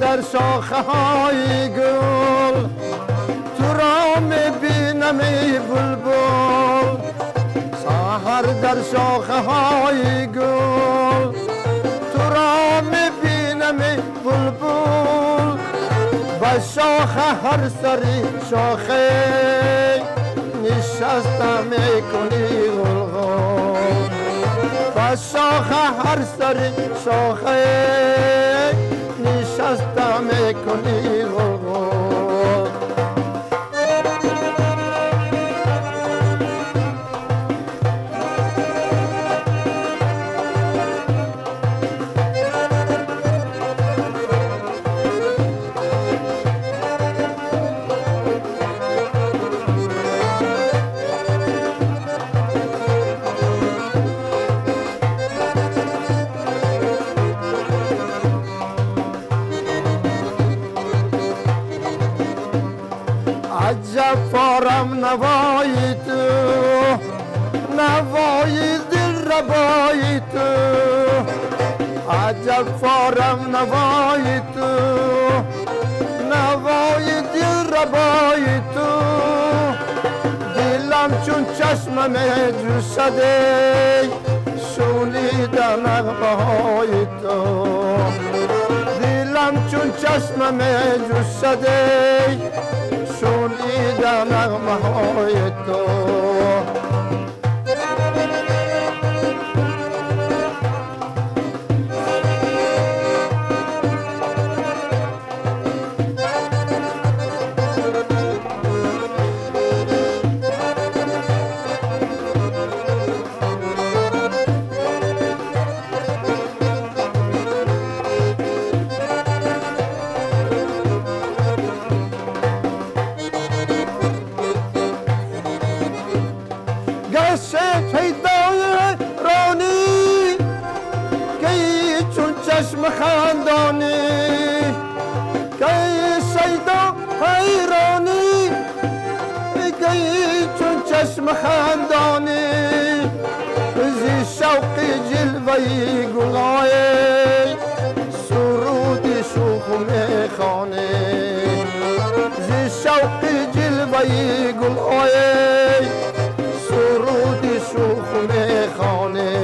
در شاخه‌های گل تو را می‌بینم ای بلبل، سحر در شاخه‌های گل تو را می‌بینم ای بلبل، به شاخه هر سری شاخه نشسته می‌کنی غلغل، به شاخه هر سری شاخه نشسته میکنی غلغل. عجب فارم نوای تو، نوای دل ربای تو، عجب فارم نوای تو، نوای دل ربای تو، دلم چون چشمم جوشده شنیده نغمه های تو، دلم چون چشمم جوشده شنیده نغمه های تو. پیدای رانی کی چون چشم خندانی، کی شیدا حیرانی، کی چون چشم خندانی، زی شوق جلوه گلای سرود شوخ میخوانی، زی شوق جلوه گلای سرود شوخ میخوانی.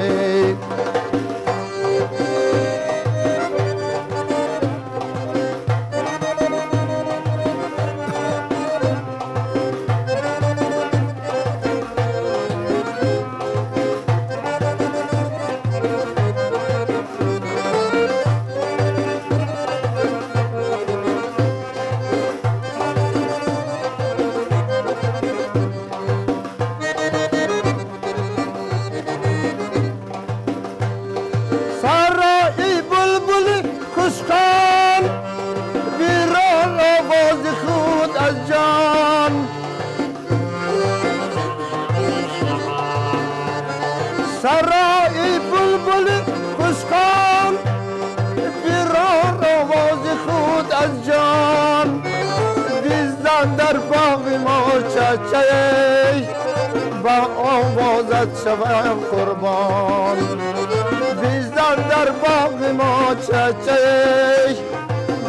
سرای بلبل خوشخوان بیرون آواز خود از جان، بیزن در باغ ما چچه با آوازت شوم قربان، بیزن در باغ ما چچه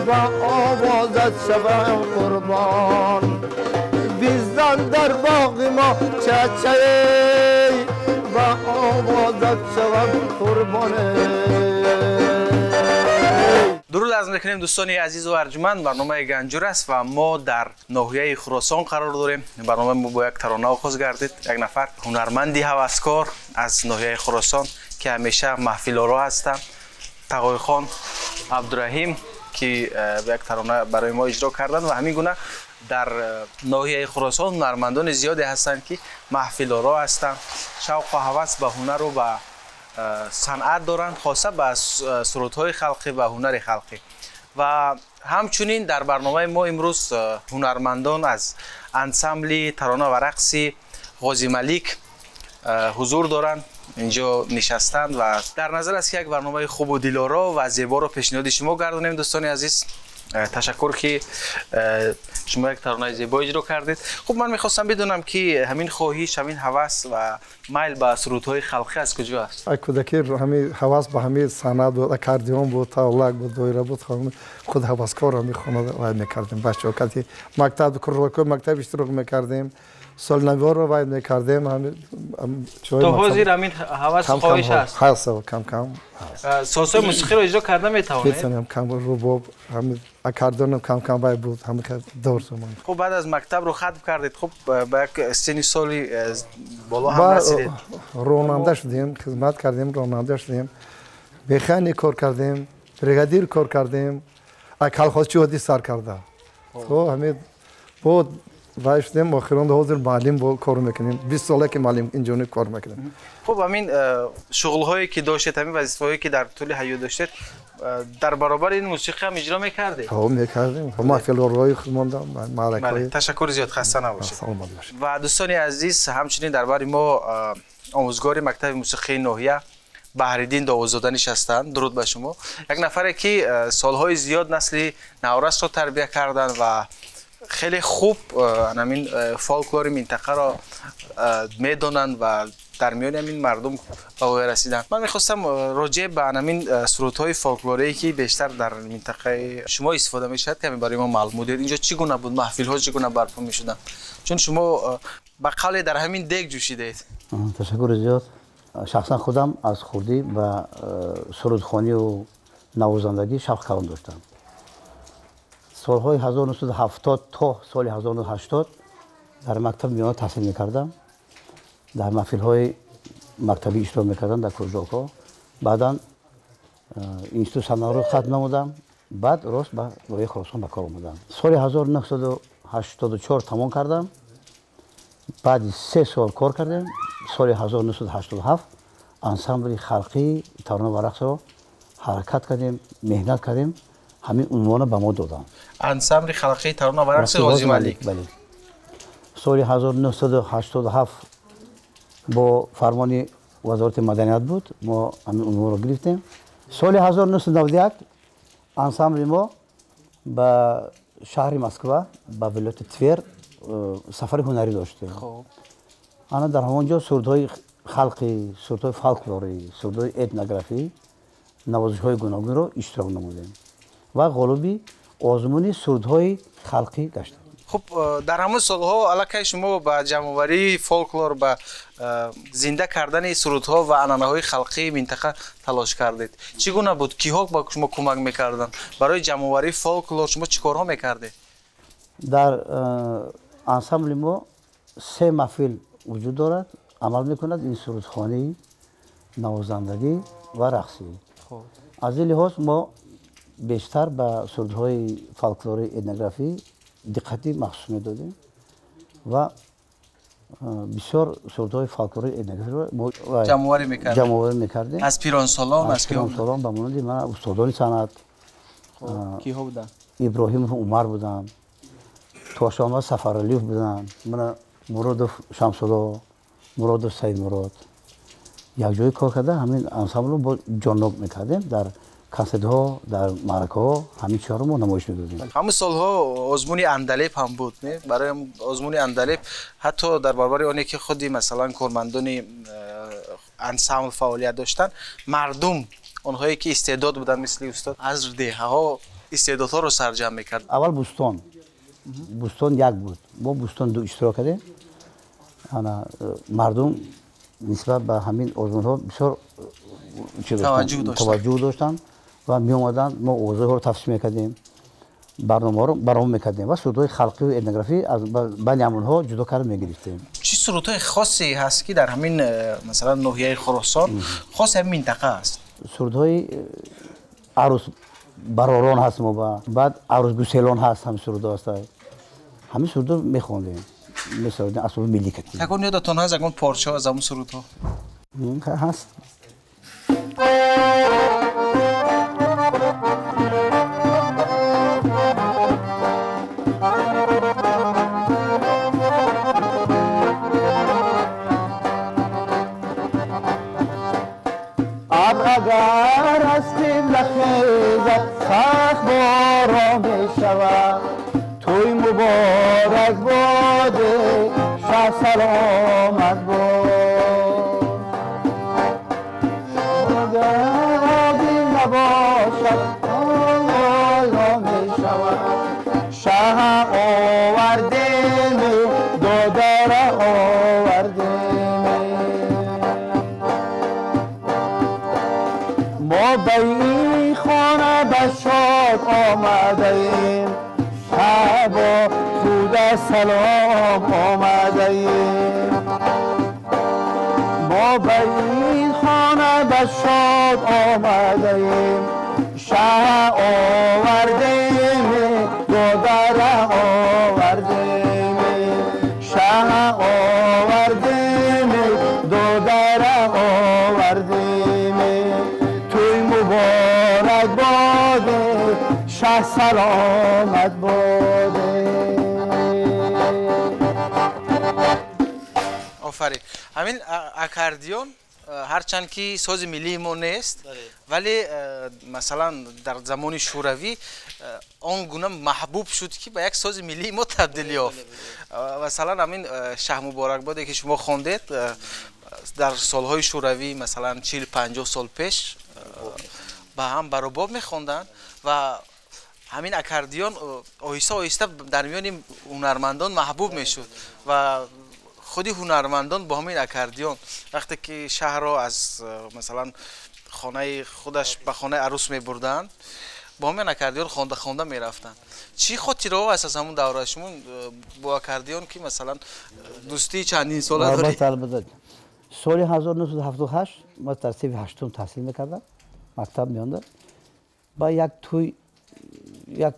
با آوازت شوم قربان، بیزن در باغ ما چچه با آوازت شوم قربان. درود عرض میکنیم دوستان عزیز و ارجمند، برنامه گنجور است و ما در ناحیه خراسان قرار داریم. برنامه ما با یک ترانه آغاز گردید. یک نفر هنرمندی هوسکار از ناحیه خراسان که همیشه محفل آرا هستند، تقوی خان عبدالرحیم، که یک ترانه برای ما اجرا کردند و همین گونه Дар ноҳияи Хуросон ҳунармандони зиёде ҳастанд, ки маҳфилоро ҳастанд, шавқу ҳавас ба ҳунару ба санъат доранд, хоса ба сурудҳои халқӣ ва ҳунари халқӣ. Ва ҳамчунин дар барномаи мо имрӯз ҳунармандон аз ансамбли тарона ва рақси Ғозималик ҳузур доранд, инҷо нишастанд ва дар назар аст, ки як барномаи хубу дилоро ва зеборо пешниҳоди шумо гардонем. Дӯстони азиз, ташаккур, ки шумо як таронаи зебо иҷро кардед. Хуб, ман мехостам бидонам, ки ҳамин хоҳиш, ҳамин ҳавас ва майл ба сурудҳои халқӣ аз куҷо аст? Ай кӯдакӣ ҳамин ҳавас ба ҳамин санъат буд, аккордеон буд, тавлак буд, доира буд, худ ҳаваскор ҳамин хона вай мекардем. Бачаҳо кати мактаб, кружокҳои мактаб иштирок мекардем, солнавиҳоро вай мекардем. То ҳозир ҳамин ҳавас, хоҳиш ҳаст? Ҳаст, кам кам. Созҳои мусиқиро иҷро карда метавонед? Метавонем, кам, рубоб, ҳамин аккордеоном кам кам вай буд, ҳамин дор замон. Хуб, баъд аз мактабро хатм кардед, хуб, ба як синни соли боло ҳам расидед. Ронанда шудем, хизмат кардем, ронанда шудем, механик кор кардем, бригадир кор кардем, колхозчи оддӣ сар карда. Хуб, ҳамин буд, вай шудем, охирон ҳозир муаллим кор мекунем. 20 сола ки муаллим инҷони кор мекунем. Хуб, ҳамин шуғлҳое ки доштед, ҳамин вазифаҳое ки дар тӯли ҳаёт доштед, дар баробари ин мусиқӣ ҳам иҷро мекардед? Ҳо, мекардем, маҳфилҳои худмонда, маъракаҳои. Ташаккури зиёд, хаста набошед. Саломат бошед. Ва дӯстони азиз, ҳамчунин дар бари мо омӯзгори мактаби мусиқии ноҳия Баҳриддин Довудзода нишастанд. Дуруд ба шумо. Як нафаре, ки солҳои зиёд насли наврасро тарбия карданд ва хеле хуб ҳамин фолклори минтақаро медонанд ва дар миёни ҳамин мардум ба воя расиданд. Ман мехостам роҷеъ ба ҳамин сурудҳои фолклорие, ки бештар дар минтақаи шумо истифода мешавад, каме барои мо маълум диҳед. Инҷо чӣ гуна буд, маҳфилҳо чӣ гуна барпо мешуданд? Чун шумо ба қавле дар ҳамин дег ҷӯшидаед. Ташаккури зиёд. Шахсан худам аз хурдӣ ба сурудхонию навозандагӣ шавқ калон доштам. Солҳои 1970 то соли 1980 дар мактаби миёна таҳсил мекардам, дар маҳфилҳои мактабӣ иштирок мекардам, дар кружокҳо. Баъдан институт санъатро хатм намудам, баъд рост ба ноҳияи Хуросон ба кор омадам. Соли 1984 тамом кардам. Баъди 3 сол кор кардем, соли 1987 ансамбли халқии тарона ва рақсро ҳаракат кардем, меҳнат кардем, ҳамин унвонро ба мо доданд. Ансамбли халқии тарона ва рақси Ғозималик. Бале, соли 1987 бо фармони Вазорати маданият буд, мо ҳамин унвонро гирифтем. Соли 1991 ансамбли мо ба шаҳри Москва, ба вилояти Твер сафари ҳунарӣ доштем. Ана дар ҳамон ҷо сурудҳои халқӣ, сурудҳои фолклорӣ, сурудҳои этнографӣ, навозишҳои гуногунро иштирок намудем ва ғолиби озмуни сурудҳои халқӣ гаштем. Хуб, дар ҳамон солҳо аллакай шумо ба ҷамъоварии фолклор, ба зинда кардани сурудҳо ва анъанаҳои халқии минтақа талош кардед. Чӣ гуна буд, киҳо ба шумо кӯмак мекарданд барои ҷамъоварии фолклор? Шумо чӣ корҳо мекардед? Дар ансамбли мо се маҳфил вуҷуд дорад, амал мекунад: ин сурудхонӣ, навозандагӣ ва рақсӣ. Аз ин лиҳоз мо бештар ба сурудҳои фолклори, этнографӣ диққати махсус медодем ва бисёр сурудҳои фолклори, этнографиро ҷамъоварӣ мекардем. Аз пиронсолон? Аз пиронсолон, ба монанди ман, устодони санъат. Киҳо буданд? Иброҳимов Умар буданд, Тошомад Сафаралиев буданд, мана Муродов Шамсулло, Муродов Саидмурод. Якҷоя кор карда, ҳамин ансамблро бо ҷоннок мекардем. Дар консертҳо, дар маъракаҳо ҳамин чизҳоро мо намоиш медодем. Ҳамин солҳо озмуни Андалеб ҳам буд, не? Барои озмуни Андалеб ҳатто дар баробари оне ки худи, масалан, кормандони ансамбл фаъолият доштанд, мардум, онҳое ки истеъдод буданд, мисли устод, аз деҳаҳо истеъдодҳоро сарҷамъ мекард. Аввал Бӯстон, Бӯстон як буд, мо Бӯстон ду иштирок кардем. Ана мардум нисбат ба ҳамин озмунҳо бисёр таваҷҷӯҳ доштанд ва меомаданд. Мо овозҳоро тафтиш мекардем, барномаҳоро барнома мекардем ва сурудҳои халқию этнографӣ аз байни ҳамонҳо ҷудо карда мегирифтем. Чӣ сурудҳои хосе ҳаст, ки дар ҳамин масалан, ноҳияи Хуросон, хоси ҳамин минтақа аст? Сурудҳои арӯс баророн ҳаст, мо ба баъд арӯсгуселон ҳаст, ҳамин сурудҳо ҳаст. Ҳамин сурудро мехондем, месародем, асбоби миллӣ кардем. Ягон ёдатон ҳаст ягон порчаҳо аз ҳамон сурудҳо? Ҳаст. Агар аз қибла хезад сахт борон мешавад, тӯй муборак боде, шаҳ саломат бод. Агар одил набошад войрон мешавад, шаҳ овардем, додара овардем. Мо ба ин хона ба шод омадаем, шабо худа салом омадаем. Мо ба ин хона ба шод омадаем, шаҳ овардем, додара овардем. Шаҳ овардем, додара овардем. Тӯй муборак боде, шаҳ саломат боде. Офарин. Ҳамин аккордеон ҳарчанд ки сози миллии мо нест, вале масалан дар замони шӯравӣ он гуна маҳбуб шуд, ки ба як сози миллии мо табдил ёфт. Масалан ҳамин шаҳ муборакбоде ки шумо хондед, дар солҳои шӯравӣ, масалан 40-50 сол пеш, ба ҳам баробоб мехонданд ва ҳамин аккордеон оҳиста оҳиста дар миёни ҳунармандон маҳбуб мешуд ва худи ҳунармандон бо ҳамин аккордеон вақте ки шаҳрро аз масалан хонаи худаш ба хонаи арӯс мебурданд, бо ҳамин аккордеон хонда хонда мерафтанд. Чӣ хотираҳо аст аз ҳамон давра шумо бо аккордеон, ки масалан дӯстии чандин сола доред? Албатта. Соли 1978 ма дар синфи ҳаштум таҳсил мекардам, мактаб меондам. Ба як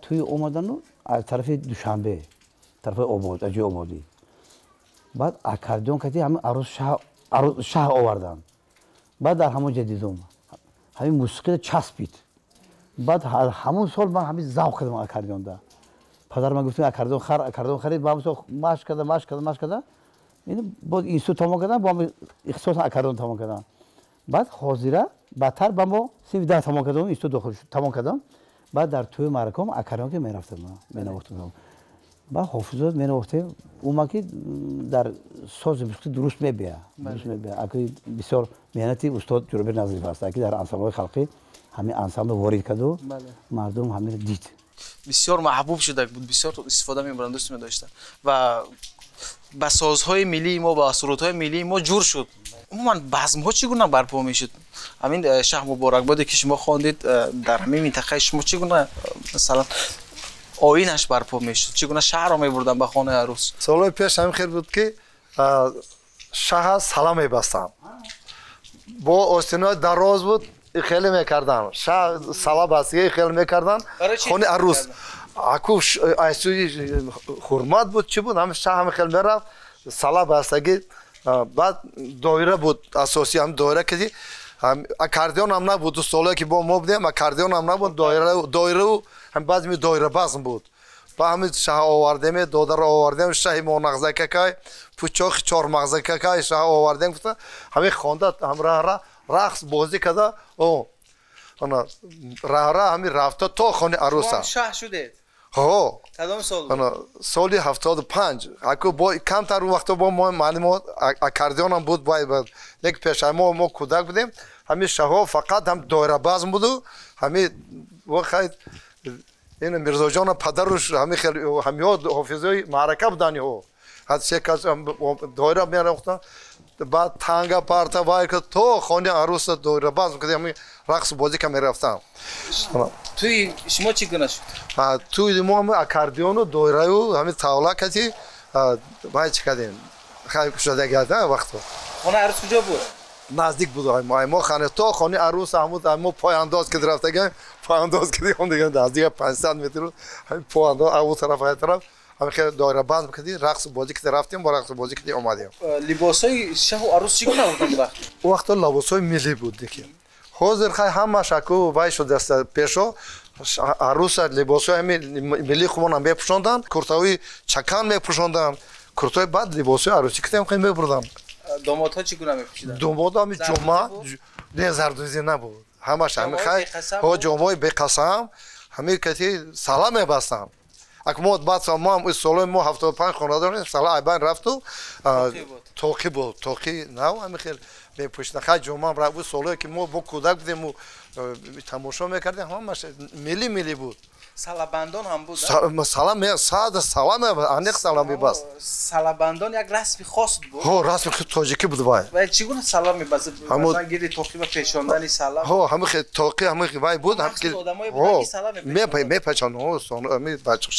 тӯй омадану аз тарафи Душанбе, тарафи Обод, аз ҷои Ободӣ. Баъд аккордеон кардӣ, ҳамин арӯс шаҳ оварданд. Баъд дар ҳамон ҷо дидум, ҳамин мусиқиро часпид. Баъд ҳамон сол ман ҳамин завқ кардам аккордеонда. Падар ман гуфтем аккордеон хар, аккордеон харид. Ба ҳамон сол машқ карда, машқ карда, машқ карда, боз институт тамом кардам, бо ҳамин ихтисосан аккордеон тамом кардам. Баъд ҳозира баъдтар ба мо синфи 10 тамом кардам, институт дохил тамом кардам. Баъд дар тӯи маъраком аккордеон ки мерафтам, менавохтам. Баъд ҳофизот менавохтем. Ума ки дар сози мусиқӣ дуруст мебия, дуруст мебия. Аки бисёр меҳнати устод Ҷӯрабек Назаров аст, аки дар ансамблҳои халқӣ ҳамин ансамбл ворид карду мардум ҳаминро дид. Бисёр маҳбуб шуда буд, бисёр истифода мебурданд, дӯст медоштанд ва ба созҳои миллии мо, ба сурудҳои миллии мо ҷур шуд. Умуман базмҳо чӣ гуна барпо мешуд? Ҳамин шаҳ муборакбоде ки шумо хондед, дар ҳамин минтақаи шумо чӣ гуна масалан оинаш барпо мешуд? Чӣ гуна шаҳрро мебурданд ба хонаи арӯс? Солҳои пеш ҳамин хел буд, ки шаҳа сала мебастанд, бо остинои дароз буд, хеле мекарданд. Шаҳ сала бастига хеле мекарданд хонаи арӯс. Аку айсӯи ҳурмат буд, чӣ буд, ҳамин шаҳ ҳамин хел мерафт сала бастагӣ. Баъд доира буд, асосӣ ҳам доира кади, аккордеон ҳам набуд. Ду солое ки бо мо будем, аккордеон ҳам набуд, доираву ҳам баъзе доира базм буд. Ба ҳамин шаҳ овардем, додаро овардем, шаҳи мо нағзакакай, пучохи чормағзакакай шаҳ овардем, гуфта ҳамин хонда ҳамраҳра рақс бозӣ карда, раҳра ҳамин рафта то хонаи арӯса. Шаҳ шудед? Ҳо. Кадом сол? Соли 75. Аку бо камтар он вақто бо мо маълимо аккордеон ҳам буд, лекин пешаи мо кӯдак будем, ҳамин шаҳҳо фақат ҳам доирабазм буду ҳамин хай ин Мирзоҷона падаруш ҳамин хел ҳамиҳо ҳофизои маърака буданд. Иҳо ҳад се кас доира мерафтанд, баъд танга парта вай то хонаи арӯса доирабазм кардем, ҳамин рақс бозӣ ка мерафтам. Тӯи шумо чӣ гуна шуд? Тӯи мо ҳам аккордеону доираю ҳамин тавла кати вай чӣ кардем, хай шудагида вақто. Хонаи арӯс куҷо буд? Наздик буд мо хона то хонаи арӯс, ҳамун мо пойандоз ки рафтагем, пойандоз кардем, дигар наздик 500 метр ҳамин пойандоз аву тараф ай тараф ҳамин хел доирабанд кардӣ, рақс бозӣ кардӣ, рафтем, бо рақс бозӣ кардӣ, омадем. Либосҳои шаҳу арӯс чӣ гуна буд он вақт? Он вақто либосҳои миллӣ буд дике. Ҳозир хай ҳамаш аку вай шудааст, пешо арӯса либосҳои ҳамин миллии худмонам мепӯшонданд, куртаҳои чакан мепӯшонданд, куртаҳои баъд либосҳои арӯсӣ кардем, хай мебурданд. Домодҳо чӣ гуна мепӯшиданд? Домодҳо ҳамин ҷома, не, зардӯзӣ набуд. Ҳамаш ҳамин хай, ҳо, ҷомаҳои беқасам, ҳамин кати сала мебастанд. Ак мо баъд мо ҳам солҳои мо 75 хона дорем, сала айбан рафту тоқӣ буд, тоқӣ нав ҳамин хел мепӯшиданд. Хай ҷомаам рафт, солҳое ки мо бо кӯдак будем тамошо мекардем, ҳамаш миллӣ миллӣ буд. Салабандон ҳам буд? Сала сада сала аниқ сала мебаст. Салабандон як расми хос буд? Ҳо, расми тоҷикӣ буд вай. Вай чӣ гуна сала мебаст? Масалан, гирди тоқӣ ва пешондани сала? Ҳо, ҳамин тоқӣ ҳамин вай буд. Одамое буданд ки сала мепечонданд? Мепечонданд,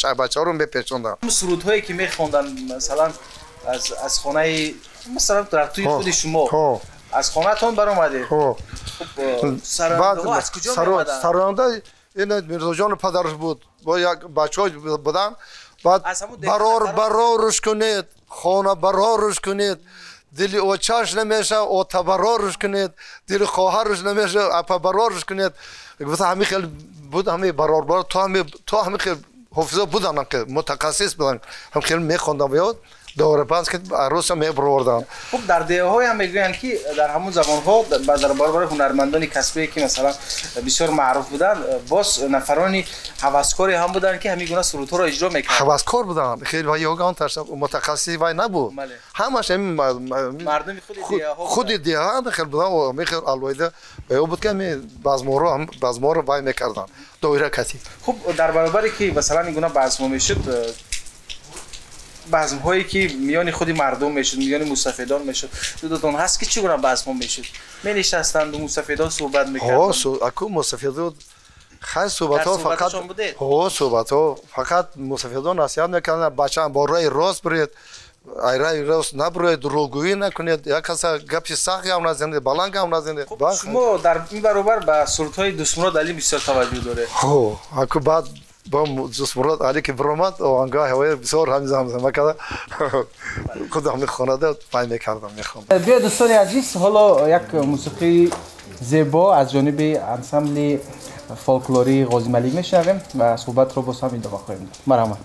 ҳо, бачаҳоро мепечонданд. Сурудҳое ки мехонданд, масалан, аз хонаи, масалан, дар тӯи худи шумо, аз хонаатон баромадед? Ҳо. Сарояндаҳо аз куҷо меомаданд? Сароянда ин Мирзоҷон падараш буд, бо як бачаҳо буданд. Баъд барор бароруш кунед, хона бароруш кунед, дили очаш намешав, ота бароруш кунед, дили хоҳаруш намешав, апа бароруш кунед. Гуфта ҳамин хел буд, ҳамин барор барор то ҳамин хел ҳофизо буданд, мутахассис буданд, ҳам хел мехонданд ва ёд доирабанд ки арӯса мебароварданд. Хуб, дар деҳаҳоям мегӯянд ки дар ҳамон замонҳо дар баробари ҳунармандони касбие ки масалан бисёр маъруф буданд, боз нафарони ҳаваскоре ҳам буданд ки ҳамин гуна сурудҳоро иҷро мекарданд. Ҳаваскор буданд, хеле вай ягон мутахассис вай набуд. Ҳамаш ҳамин мардуми худи деҳаҳо, худи деҳа хел буданд, ҳамин хел алоҳида ва буд ки ҳамин базморо вай мекарданд, доира катӣ. Хуб, дар баробаре ки масалан ин гуна базмҳо мешуд, базмҳое ки миёни худи мардум мешуд, миёни мусафедон мешуд, дудатон ҳаст ки чӣ гуна базмҳо мешуд? Менишастанд, мусафедон суҳбат мекарданд? Ҳо, аку мусафедон хай суҳбатҳо фақат, ҳо, суҳбатҳо фақат мусафедон насиҳат мекарданд, бачаам бо роҳи рост биред, ай роҳи рост набироед, дурӯғгӯӣ накунед, як каса гапи сахт гап назанед, баланд гап назанед. Шумо дар ин баробар ба сурудҳои Дӯстмурод Алӣ бисёр таваҷҷӯҳ доред. Ҳо, аку баъд бо Дӯстмурод Алӣ ки биромад, оҳангоҳ ҳавои бисёр ҳамин замзама карда, худам мехонада пай мекардам, мехондам. Биё дӯстони азиз, ҳоло як мусиқии зебо аз ҷониби ансамбли фолклории Ғозималик мешунавем ва суҳбатро боз ҳам идома хоҳем дод. Марҳамат.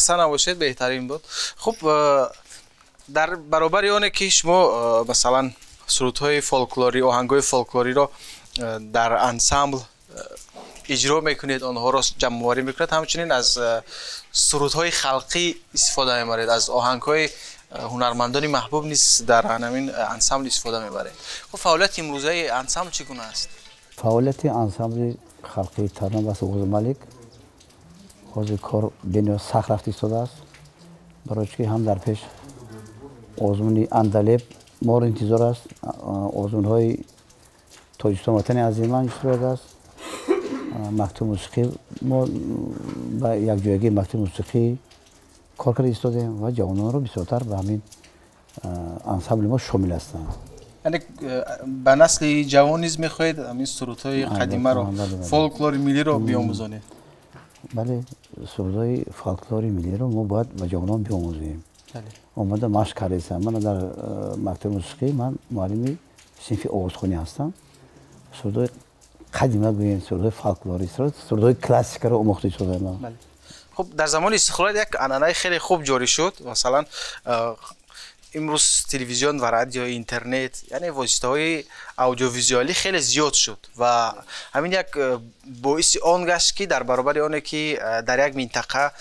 Хаста набошед, беҳтарин буд. Хуб, дар баробари оне ки шумо масалан сурудҳои фолклорӣ, оҳангҳои фолклориро дар ансамбл иҷро мекунед, онҳоро ҷамъоварӣ мекунед, ҳамчунин аз сурудҳои халқӣ истифода мебаред, аз оҳангҳои ҳунармандони маҳбуб низ дар ҳамин ансамбл истифода мебаред. Хуб, фаъолияти имрӯзаи ансамбл чӣ гуна аст? Фаъолияти ансамбли халқии Тарона ва Оғози Малик ҳозир кор бениҳоят сахт рафта истодааст, барои чӣ ки ҳам дар пеш озмуни Андалеб моро интизор аст, озмунҳои Тоҷикистон ватани азиман иштирок аст, мактаби мусиқӣ мо ба якҷоягии мактаби мусиқӣ кор карда истодем ва ҷавононро бисёртар ба ҳамин ансамбли мо шомил ҳастанд. Яъне ба насли ҷавон низ мехоҳед ҳамин сурудҳои қадимаро, фолклори миллиро биомӯзонед? Бале, сурудҳои фолклори миллиро мо бояд ба ҷавонон биомӯзем. Омада машқ кардаистам. Ман дар мактаби мусиқӣ ман муаллими синфи овозхонӣ ҳастам. Сурудҳои қадима гӯем, сурудҳои фолклорӣ, сурудҳои классикаро омӯхта истодаам. Хуб, дар замони истиқлолият як анъанаи хеле хуб ҷорӣ шуд. Масалан, имрӯз телевизион ва радио, интернет, яъне воситаҳои аудиовизуалӣ хеле зиёд шуд ва ҳамин як боиси он гашт, ки дар баробари оне ки дар як минтақа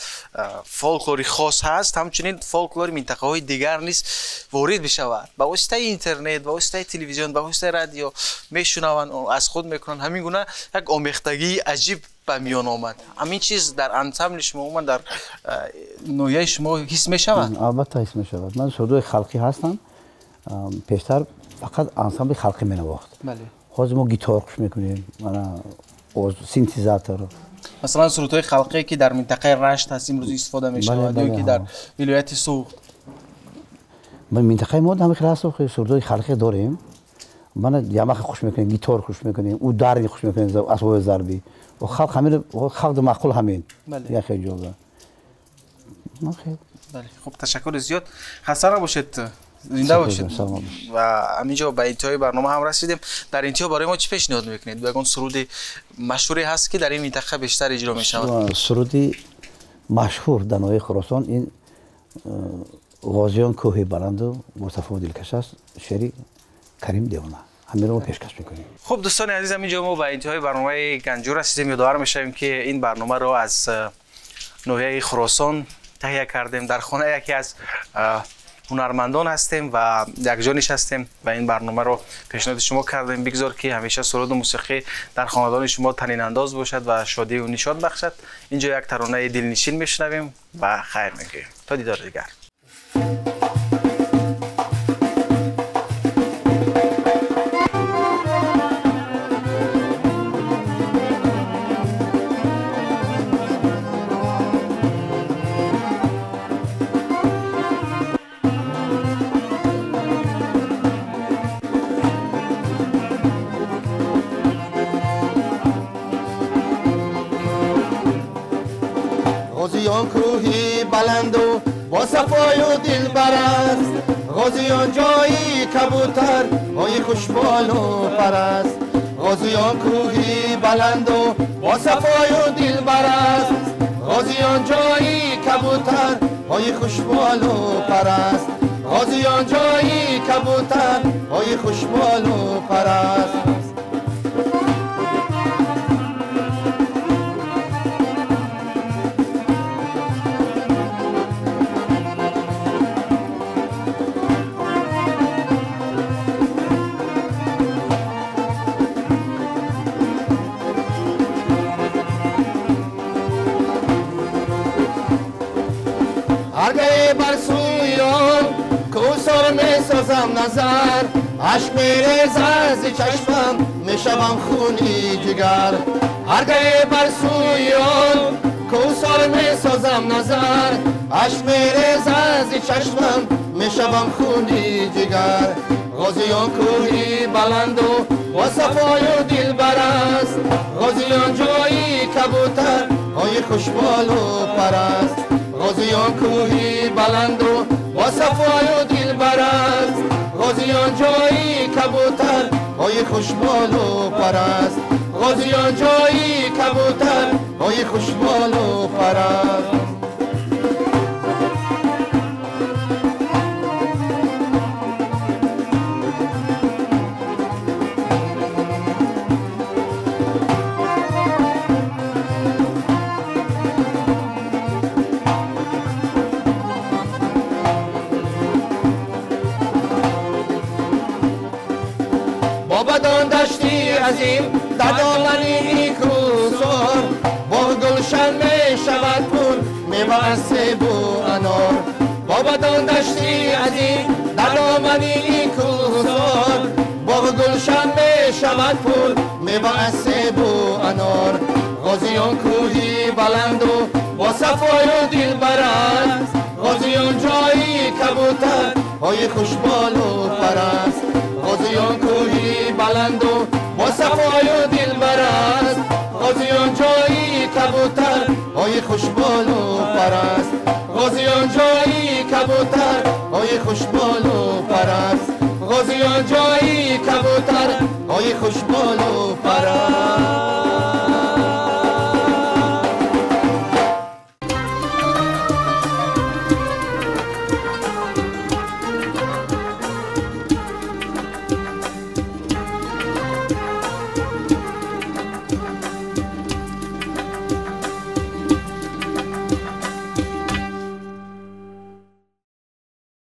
фолклори хос ҳаст, ҳамчунин фолклори минтақаҳои дигар низ ворид бишавад. Ба воситаи интернет, ба воситаи телевизион, ба воситаи радио мешунаванд, аз худ мекунанд. Ҳамин гуна як омехтагии аҷиб ба миён омад. Ҳамин чиз дар ансамбли шумо, умуман дар ноҳияи шумо ҳис мешавад? Албатта ҳис мешавад. Ман сурудҳои халқӣ ҳастам. Пештар фақат ансамбли халқӣ менавохт. Ҳозир мо гитор хуш мекунем, синтезатор. Масалан, сурудҳои халқие ки дар минтақаи Рашт ҳаст имрӯз истифода мешавад ё ки дар вилояти Суғд? Минтақаи мо ҳамин хел ҳаст, сурудҳои халқӣ дорем. Мана ямаха хуш мекунем, гитор хуш мекунем, ударни хуш мекунем, асбоби зарбӣ. Халқ ҳамин, халқ маъқул ҳамин. Як хел ҷода. Хуб, ташаккури зиёд. Хаста набошед, зинда бошед. Ва ҳамин ҷо ба интиҳои барнома ҳам расидем. Дар интиҳо барои мо чӣ пешниҳод мекунед? Ягон суруди машҳуре ҳаст, ки дар ин минтақа бештар иҷро мешавад? Суруди машҳур дар ноҳияи Хуросон ин Ғозиён кӯҳи баланду Мустафо дилкаш аст, шеъри Карим Девона. Ҳаминро мо пешкаш мекунем. Хуб, дӯстони азиз, ҳамин ҷо мо ба интиҳои барномаи Ганҷур расидем. Ёдовар мешавем, ки ин барномаро аз ноҳияи Хуросон таҳия кардем. Дар хона яке аз ҳунармандон ҳастем ва якҷо нишастем ва ин барномаро пешниҳоди шумо кардем. Бигзор, ки ҳамеша суруду мусиқӣ дар хонадони шумо танинандоз бошад ва шодию нишод бахшад. Инҷо як таронаи дилнишин мешунавем ва хайр мегӯем. То дидори дигар. Ғозиён кӯҳи баланду бо сафою дилбар аст, Ғозиён ҷои кабутарҳои хушболу пар аст, Ғозиён кӯҳи баланду бо сафою дилбар аст, Ғозиён ҷои кабутарҳои хушболу пар аст, Ғозиён ҷои кабутарҳои хушболу пар аст. ҳаргае бар сӯи он кӯсор месозам назар, ашк мерезад зи чашмам, мешавам хуни ҷигар. Ҳаргае бар сӯи он кӯсор месозам назар, ашк мерезад зи чашмам, мешавам хуни ҷигар. Ғозиён кӯҳи баланду бо сафою дилбар аст, Ғозиён ҷои кабутарҳои хушболу пар аст, Ғозиён кӯҳи баланду бо сафою дилбар аст, Ғозиён ҷои кабутарҳои хушболу пар аст, Ғозиён ҷои кабутарҳои хушболу пар аст. дашти азим дар домани кӯҳсор, боғ гулшан мешавад пур мева аз себу анор. Бобадон дашти азим дар домани кӯҳсор, боғ гулшан мешавад пур мева аз себу анор. Ғозиён кӯҳи баланду бо сафою дилбар аст, Ғозиён ҷои кабутарҳои хушболу пар аст. Ғозиён кӯҳи баланду бо сафою дилбар аст, Ғозиён ҷои кабутарҳои хушболу пар аст. Ғозиён ҷои кабутарҳои хушболу пар аст. Ғозиён ҷои кабутарҳои хушболу пар аст.